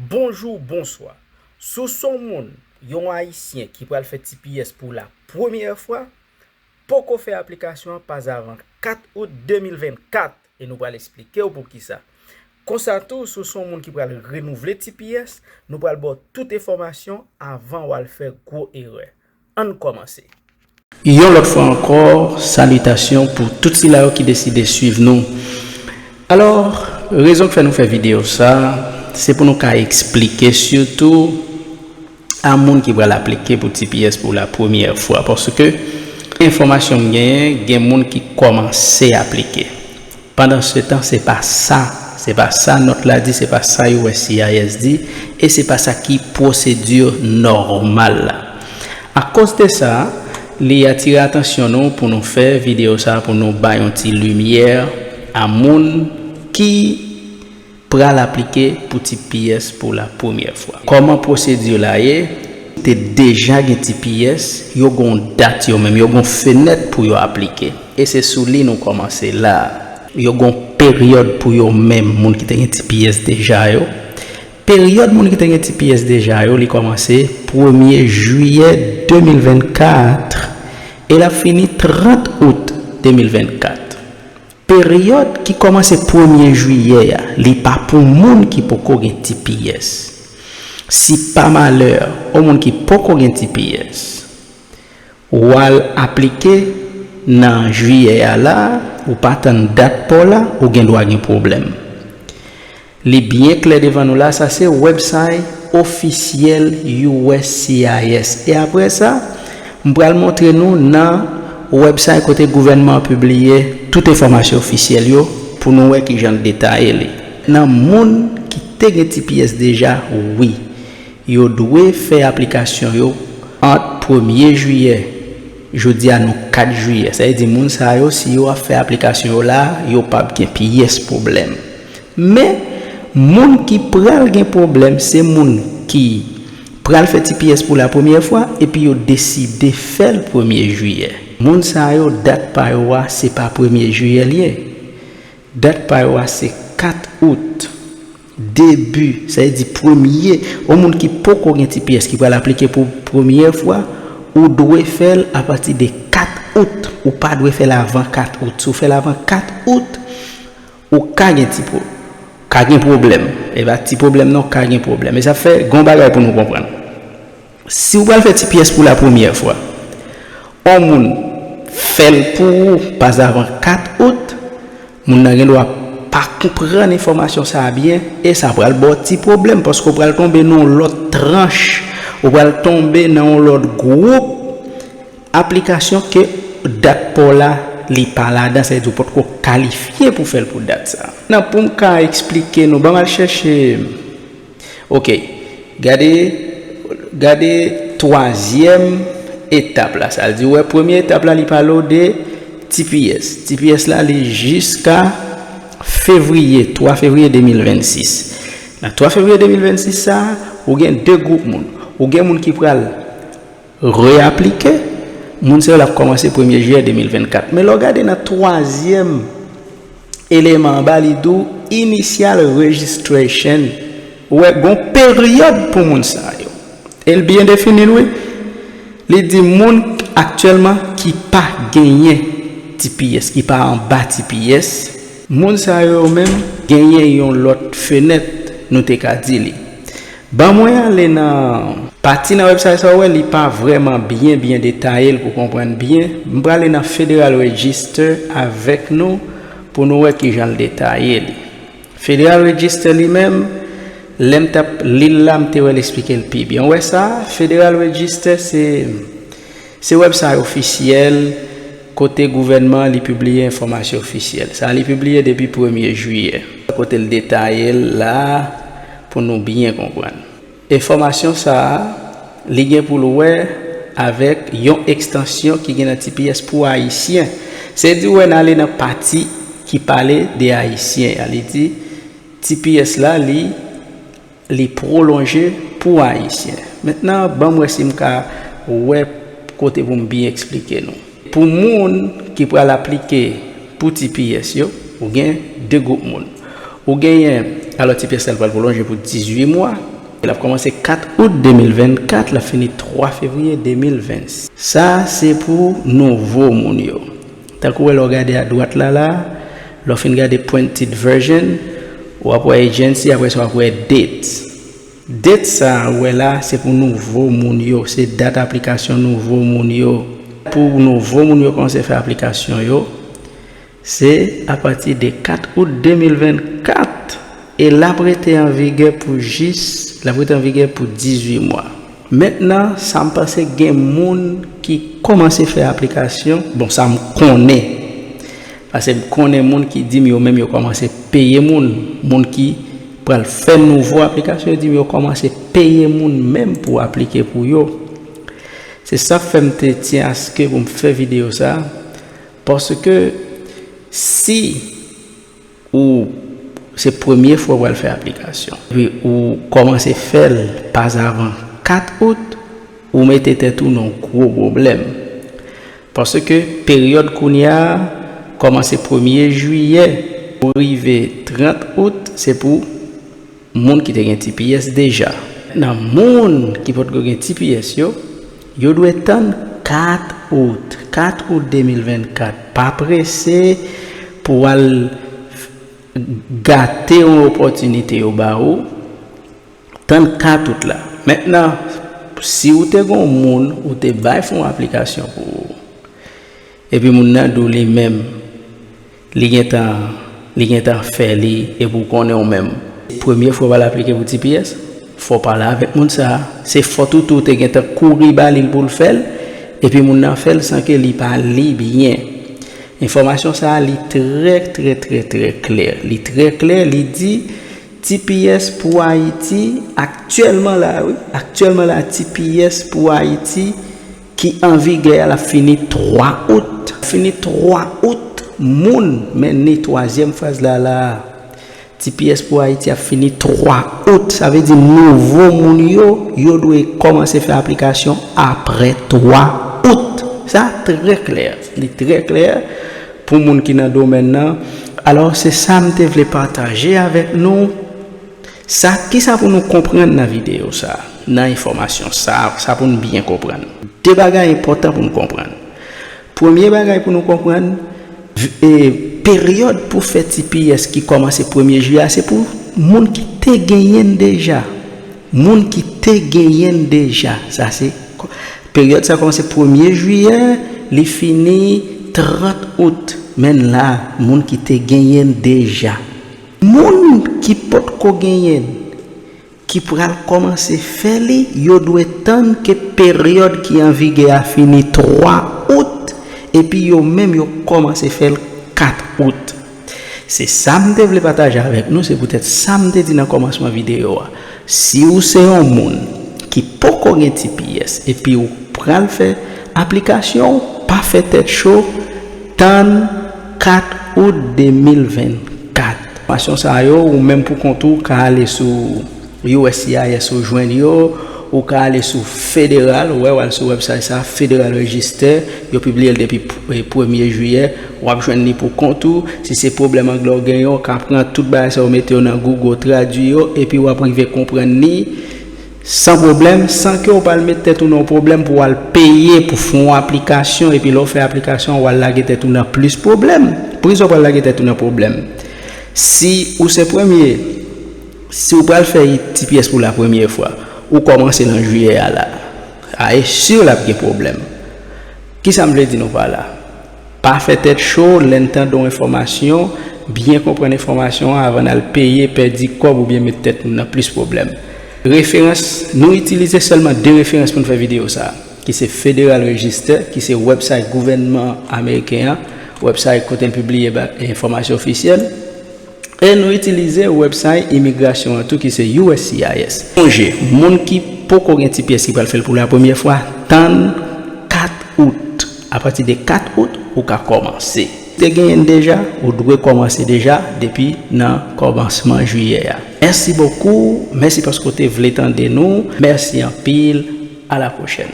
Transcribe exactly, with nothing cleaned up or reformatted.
Bonjou, bonswa. Si w se yon moun, yon Ayisyen ki pral fè T P S pou la premyè fwa, poko fè aplikasyon an pazavan kat out de mil vennkat, e nou pral esplike w poukisa. Konsa tou, si w se yon moun ki pral renouvle T P S, nou pral ba w tout enfòmasyon avan w al fè gwo erè. Ann kòmanse. Yon lòt fwa ankò, salitasyon pou tout sila yo ki deside swiv nou. Alò, rezon k fè nou fè videyo sa, se pou nou ka eksplike sitou a moun ki pral aplike pou T P S pou la premyè fwa, paske enfòmasyon m genyen, gen moun ki kòmanse aplike. Pandansetan, se pa sa, se pa sa nòt la di, se pa sa U S C I S di, e se pa sa ki pwosedi nòmal la. Akoz de sa, li atire atansyon nou pou nou fè videyo sa pou nou bay yon ti limyè a moun ki pral aplike pou T P S pou la premyè fwa. Kòman pwosedi la ye? Te deja gen T P S, yo gon dat yo menm, yo gon fenèt pou yo aplike. E se sou li nou kòmanse la. Yo gon peryòd pou yo menm, moun ki te gen T P S deja yo. Peryòd moun ki te gen T P S deja yo, li kòmanse premye jiyè de mil vennkat e l ap fini trant out de mil vennkat. Peryòd ki kòmanse premye jiyè a, li pa pou moun ki poko gen T P S. Si pa malè, yon moun ki poko gen T P S, w al aplike nan jiyè a la, ou pa tann dat pa w la, ou gen dwa gen pwoblèm. Li byen klè devan nou la, sa se website ofisyèl U S C I S. E apre sa, m pral montre nou nan website kote gouvènman an pibliye tout enfòmasyon ofisyèl yo pou nou wè kijan l detaye li. Nan moun ki te gen T P S deja, wi, yo dwe fè aplikasyon yo ant premye jiyè, jodi a nou kat jiyè. Sa vle di moun sa yo, si yo ap fè aplikasyon yo la, yo p ap gen pyès pwoblèm. Men, moun ki pral gen pwoblèm, se moun ki pral fè T P S pou la premyè fwa, epi yo deside fè l premye jiyè. Moun sa yo, dat pa yo a, se pa premye jiyè l ye. Dat pa yo a, se kat out. Debi, sa vle di premye, yon moun ki poko gen T P S ki pral aplike pou premyè fwa, ou dwe fè l apati de kat out. Ou pa dwe fè l avan kat out. Si w fè l avan kat out, ou ka gen ti pwo-, ka gen pwoblèm. E pa ti pwoblèm non, ka gen pwoblèm. E sa fè, gon bagay pou nou konprann. Si w pral fè T P S pou la premyè fwa, yon moun fè l pou ou pazavan kat out, moun nan gen dwa pa konprann enfòmasyon sa a byen, e sa pral ba w ti pwoblèm, paske w pral tonbe nan yon lòt tranch, ou pral tonbe nan yon lòt gwoup aplikasyon ke dat pa w la, li pa ladan, sa vle di w potko kalifye pou fè l pou dat sa a. Nan pou m ka eksplike nou, ban m al chèche, oke, gade, gade twazyèm etap la. Sa vle di, wè, premye etap la, li pale w de T P S. T P S la, li jiska fevriye, twa fevriye de mil vennsis. Nan twa fevriye de mil vennsis sa a, ou gen de gwoup moun. Ou gen moun ki pral reaplike, moun sa yo l ap kòmanse premye jiyè de mil vennkat. Men lè w gade nan twazyèm eleman anba, li di w initial registration. Ou wè, gon peryòd pou moun sa yo. E l byen defini l, wi. Li di moun aktyèlman ki pa genyen T P S, ki pa anba T P S, moun sa yo menm genyen yon lòt fenèt, nou te ka di li. Ban mwen ale nan pati nan website sa, ou wè, li pa vrèman byen, byen detaye l pou konprann byen. M prale nan Federal Register avèk nou pou nou wè kijan l detaye li. Federal Register li menm, lè m t ap li l la, m te wè l eksplike l pi byen. Ou wè sa, Federal Register se, se website ofisyèl kote gouvènman an li pibliye enfòmasyon ofisyèl. Sa li pibliye depi premye jiyè. Kote l detaye l la pou nou byen konprann. Enfòmasyon sa a, li gen pou l wè avèk yon ekstansyon ki gen nan T P S pou Ayisyen. Se di w wè n ale nan pati ki pale de Ayisyen an. Li di T P S la, li, li pwolonje pou Ayisyen. Mentnan, ban m wè si m ka wè kote pou m byen eksplike nou. Pou moun ki pral aplike pou T P S yo, ou gen de gwoup moun. Ou genyen, alò, T P S la pral pwolonje pou dizuit mwa, L ap kòmanse kat out de mil vennkat, l ap fini twa fevriye de mil vennsis. Sa se pou nouvo moun yo. Tankou w wè lè w gade adwat la la, lè w fin gade printed version, w ap wè agency, apre sa w ap wè date. Date sa a ou wè la, se pou nouvo moun yo, se dat aplikasyon nouvo moun yo. Pou nouvo moun yo kòmanse fè aplikasyon yo, se apati de kat out de mil vennkat e l ap rete an vigè pou jis, l ap rete an vigè pou dizuit mwa. Mentnan, sa m panse gen moun ki kòmanse fè aplikasyon, bon, sa m konnen, paske m konnen moun ki di m yo menm yo kòmanse peye moun, moun ki pral fè nouvo aplikasyon, yo di m yo kòmanse peye moun menm pou aplike pou yo. Se sa k fè m te tyen aske pou m fè videyo sa, paske si ou se premye fwa w pral fè aplikasyon, epi ou kòmanse fè l pazavan kat out, ou mete tèt ou nan gwo pwoblèm. Paske peryòd kounye a kòmanse premye jiyè pou rive trant out, se pou moun ki te gen T P S deja. Nan moun ki potko gen T P S yo, yo dwe tann kat out, kat out de mil vennkat. Pa prese pou w al gate yon opòtinite yo ba ou. Tann kat out la. Mentnan, si ou te gen yon moun ou te bay fè yon aplikasyon pou ou, epi moun nan di w li menm, li gentan, li gentan fè li, epi w konnen w menm, premye fwa w pral aplike pou T P S, fò w pale avèk moun sa a. Se fòt ou tou te gentan kouri ba li l pou l fè l, epi moun nan fè l san ke li pa li byen. Enfòmasyon sa a, li trè, trè, trè, trè klè. Li trè klè, li di, T P S pou Ayiti, aktyèlman la, wi, aktyèlman la, T P S pou Ayiti ki an vigè a, l ap fini twa out. Fini twa out, moun, men ni twazyèm fraz la la. T P S pou Ayiti ap fini twa out. Sa vle di nouvo moun yo, yo dwe kòmanse fè aplikasyon apre twa out. Sa trè klè. Li trè klè pou moun ki nan domèn nan. Alò, se sa m te vle pataje avèk nou. Sa, kisa pou nou konprann nan videyo sa, nan enfòmasyon sa, sa pou nou byen konprann? De bagay enpòtan pou nou konprann. Premye bagay pou nou konprann, v-, e, peryòd pou fè T P S ki kòmanse premye jiyè a, se pou moun ki te genyen l deja. Moun ki te genyen l deja. Sa se ko-, peryòd sa kòmanse premye jiyè, li fini trant out. Men la, moun ki te genyen l deja. Moun ki potko genyen l, ki pral kòmanse fè li, yo dwe tann ke peryòd ki an vigè a fini twa out, epi yo menm yo kòmanse fè l kat out. Se sa m te vle pataje avèk nou, se poutèt sa m te di nan kòmansman videyo a. Si ou se yon moun ki poko gen T P S epi ou pral fè aplikasyon, pa fè tèt cho, tann kat out de mil vennkat. Enfòmasyon sa yo, ou menm pou kont ou ka ale sou U S C I S ou jwenn yo, ou ka ale sou federal, ou wè, w al sou website sa, Federal Register, yo pibliye l depi p-, e, premye jiyè, w ap jwenn li pou kont ou. Si se pwoblèm anglè w genyen, w ka pran tout bagay sa yo, mete yo nan Google, tradui yo, epi w ap rive konprann li san pwoblèm, san ke w pral met tèt ou nan yon pwoblèm pou w al peye pou fè yon aplikasyon, epi lè w fè aplikasyon an, w al lage tèt ou nan plis pwoblèm. Poukisa w pral lage tèt ou nan pwoblèm? Si ou se premye, si w pral fè T P S pou la premyè fwa, ou kòmanse nan jiyè a la, a e si l ap gen pwoblèm. Kisa m vle di nou pa la? Pa fè tèt cho, lè n tande yon enfòmasyon, byen konprann enfòmasyon an avan n al peye, pèdi kòb oubyen met tèt nou nan plis pwoblèm. Referans, nou itilize sèlman de referans pou n fè videyo sa a, ki se Federal Register, ki se website gouvènman ameriken an, website kote l pibliye ba-, enfòmasyon ofisyèl. E nou itilize website imigrasyon an tou ki se U S C I S. Sonje, moun ki poko gen T P S ki pral fè l pou la premyè fwa, tann kat out. Apati de kat out, ou ka kòmanse. Te genyen l deja, ou dwe kòmanse deja depi nan kòmansman jiyè a. Mèsi bokou, mèsi paske w te vle tande nou, mèsi anpil, a la pwochèn.